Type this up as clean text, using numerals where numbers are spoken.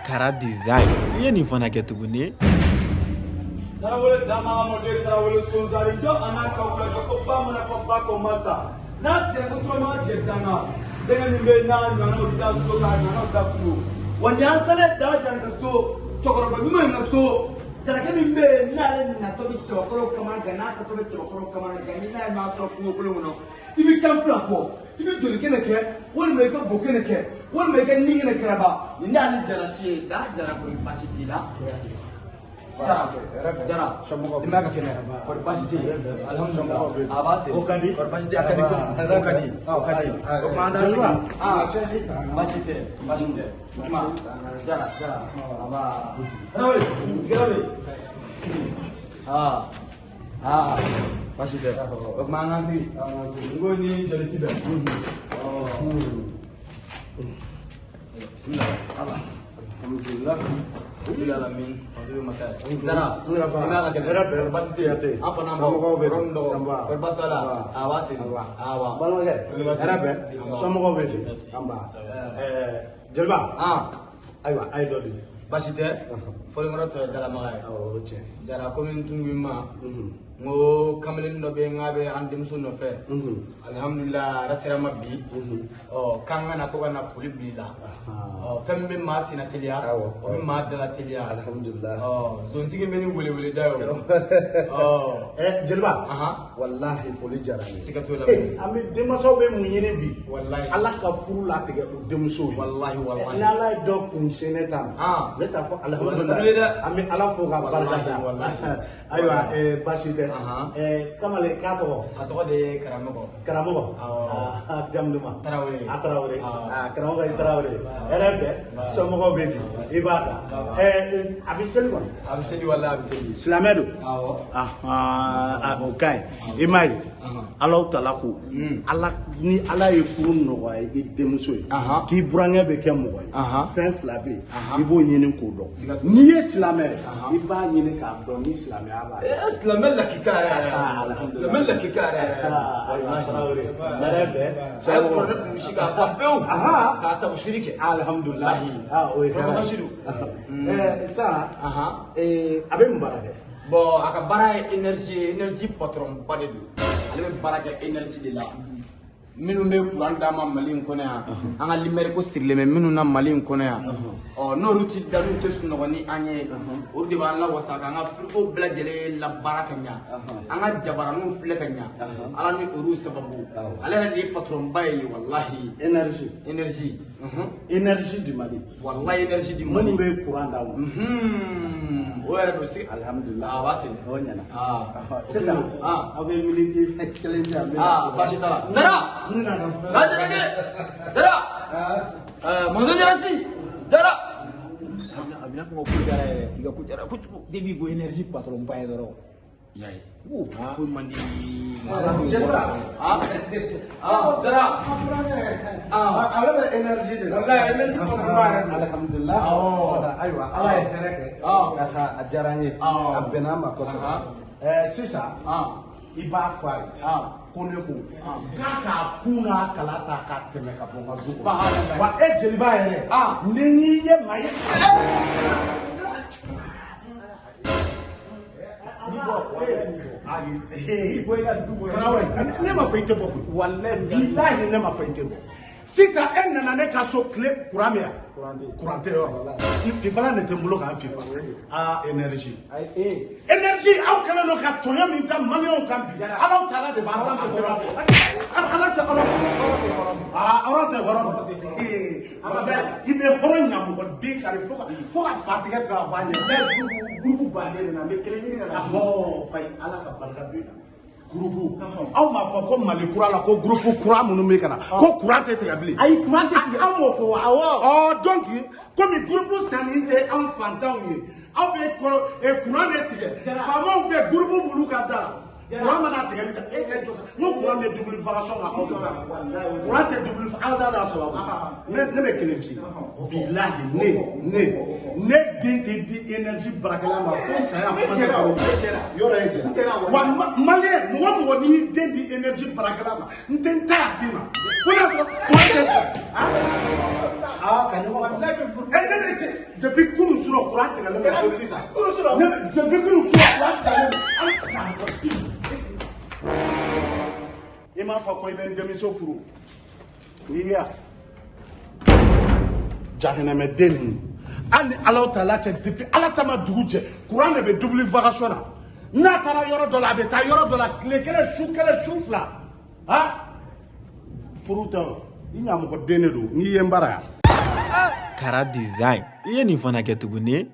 Kara Design. I ye nin fana kɛ tuguni. Tarawele Dama mɔden Tarawele Sonzari jɔ a n'a ka wulajɔ ko ba mana fɔ ba ko masa n'a tigɛ ko turama tigɛ danga denkɛ min bɛ n'a ɲɔgɔnnaw bɛ taa so k'a ɲɔgɔnnaw da kungo wa nin y'an salen da jara ka so cɛkɔrɔba ɲuman in ka so jarakɛ min bɛ yen n'ale natɔ bɛ cɛbakɔrɔw kamana gan n'a tatɔ bɛ cɛbakɔrɔw kamana gan ni n'a ye maa sɔrɔ kungo kolon kɔnɔ i bɛ kan fila fɔ i bɛ joli kɛnɛ kɛ walima i ka bo kɛnɛ kɛ walima i ka ni kɛnɛ kɛrɛba nin y'ale jarasi ye da jara ko baasi t'i la. Jara jara i ma ka kɛnɛ kɔri baasi tɛ yen alhamdulilah a b'a se O ka di. Kɔri baasi tɛ a ka di kojugu o ka di o ka di o kuma an taara sigi aa baasi tɛ baasi tɛ o kuma jara jara a b'a Tarawele Tarawele aa aa baasi tɛ o kuma an k'an sigi n ko ni joli ti bɛn ɔ bisimilah. Alhamdulillah. Alamin Jara i ma ka kɛnɛ baasi tɛ yen an fana Somɔgɔw bɛ di? yɔrɔ min dɔgɔ Anba. kɔri baasi t'a la a b'a sigi awa. Balimakɛ, hɛrɛ bɛ? Somɔgɔw bɛ di? Anba. Jeliba, ayiwa, a ye dɔ di. Baasi tɛ fɔlikɔrɔ tɔ ye dalamaga ye. Awɔ, o tiɲɛ. Jara komi n tun ko i ma n ko kamalen dɔ bɛ yen k'a bɛ an denmuso nɔfɛ alihamudulila a yɛrɛ sera ma bi ɔ k'an ka na ko ka na foli bil'i la ɔ fɛn min bɛ maa senna teliya o bɛ maa dala teliya. Alhamdulillah. Ɔ zontigi bɛ ni weleweleda ye o ɔ. Jeliba, walahi foli diyara n ye. Siga t'o la. An bɛ denmansaw bɛ mun ɲini bi? Walahi. Ala ka furu latigɛ u denmusow ye. Walahi walahi. Ni Ala ye dɔ kun se ne ta ma, ne t'a fɔ alhamdulillah. An bɛ Ala fo ka barika da. Ayiwa, baasi tɛ. Kamalen k'a tɔgɔ? A tɔgɔ de ye Karamɔgɔ. Karamɔgɔ. Jamu duman? Tarawele. A Tarawele. Karamɔgɔ ye Tarawele. Hɛrɛ bɛ? Somɔgɔw bɛ di? I b'a ta. A bɛ seli kɔni? A bɛ seli walahi a bɛ seli. Silamɛ don? Awɔ. O ka ɲi. I m'a ye? Alahu tala ko Ala ni Ala ye furu nɔgɔya i denmuso ye k'i burankɛ bɛ kɛ mɔgɔ ye fɛn fila bɛ yen i b'o ɲini k'o dɔn n'i ye silamɛ ye i b'a ɲini k'a dɔn ni silamɛya b'a la. Silamɛ lakika yɛrɛ yɛrɛ. Silamɛ lakika yɛrɛ yɛrɛ. Tarawele hɛrɛ bɛ? A ye kuranɛ kunsi k'a ban pewu. K'a tafsiri kɛ. Alihamudulilayi o ye hɛrɛ ye. Sisan a bɛ mun baara kɛ? Bon a ka baara ye énergie ye énergie patron ba de don ale bɛ baara kɛ énergie de la minnu bɛ courant d'an ma Mali in kɔnɔ yan an ka lumière ko sirilen bɛ minnu na Mali in kɔnɔ yan ɔ n'olu ti da n'u tɛ sunɔgɔ ni an ye olu de b'an lawasa k'an ka frigo bɛɛ lajɛlen labaara ka ɲa an ka jabaraninw filɛ ka ɲa Ala ni olu sababu ale yɛrɛ de ye patron ba ye walahi. Énergie. Énergie. Énergie du Mali. Walahi énergie du Mali. Minnu bɛ courant d'aw ma. O yɛrɛ don sigi. Alhamdulilah. A b'a segin. O ɲɛna. Sisan aw bɛ miniti kelen di yan. Baasi t'a la. Dara. Dara Dara. Mɔzɔn Jarasi. Dara. A bɛna fɔ ko diyara yɛrɛ i ka ko diyara kojugu depuis ko énergie patron ba ye dɔrɔn. I y'a ye foyi man di. Jeliba. Dara. Ale bɛ énergie de la. Walahi énergie patron ba yɛrɛ don. Alhamdulilah. Ayiwa Ala ye hɛrɛ kɛ. A diyara n ye. A bɛnna an ma kosɛbɛ. Sisan i b'a fɔ a ye. Ko ne ko k'a k'a kun n'a kala ta ka tɛmɛ ka bɔ n ka du kɔnɔ. Wa e jeliba yɛrɛ. Ni y'i ye maa ye. Ne ma fɔ i tɛ bɔ koyi. Walahi bilahi ne ma fɔ i tɛ bɔ. Sisan e nana ne ka so tile kuran bɛ yan. Kuran tɛ yɔrɔ. Fifala de tɛ n bolo k'an fifa. Énergie. Énergie aw kɛlen don ka tɔɲɔ min da maliyɛnw kan bi. Alahu taala de b'a ta Ala tɛ hɔrɔn. Hɔrɔn tɛ hɔrɔn. I bɛ hɔrɔn ɲamɔgɔ den kari fo ka fa tigɛ tigɛ ka bɔ a ɲɛ. Gurupu baden de na n bɛ kelen ɲini ka na. Bayi Ala ka barika don i la. Gurupu aw m'a fɔ ko Mali kura la ko gurupu kura minnu bɛ ka na ko kuran tɛ tigɛ bilen. Ayi kuran tɛ tigɛ. Aw m'o fɔ wa? Awɔ. Ɔ donc komi gurupu sanni tɛ anw fantanw ye aw bɛ kuran de tigɛ faamaw bɛ gurupu b'olu ka da la. Kuran mana tigɛli kan e ka jɔ sa n ko kuran bɛ double-faction kan aw fɛ kuran tɛ double aw t'a dɔn a sababu ne bɛ kelen f'i ye bilahi ne den tɛ di énergie baarakɛla ma fo saya kuma tɛ yɔrɔ ye jɛra wa maliyɛn mɔgɔ mɔgɔ n'i y'i den di énergie baarakɛla ma n tɛ n ta f'i ma fo n'a sɔrɔ kuran tɛ tigɛ. Aa, ka ɲɔgɔn faamu. E, ne bɛ cɛ depuis kunun surɔ, kuran tigɛlen bɛ fo sisan. Kunun surɔ? Ne bɛ depuis kunun surɔ, kuran tigɛlen bɛ. I m'a fɔ ko i bɛ n denmuso furu n'i ya jahinɛmɛden ninnu. Hali ni Alahu taala cɛ, depuis Ala ta ma dugu jɛ, kuran de bɛ double vacation na. N'a taara yɔrɔ dɔ la, a bɛ taa yɔrɔ dɔ la tile kelen, su kelen, su fila. Ha, furu tɛ o, i ɲamɔgɔden de don n'i ye n bara yan. Kara Design, i ye nin fana kɛ tuguni.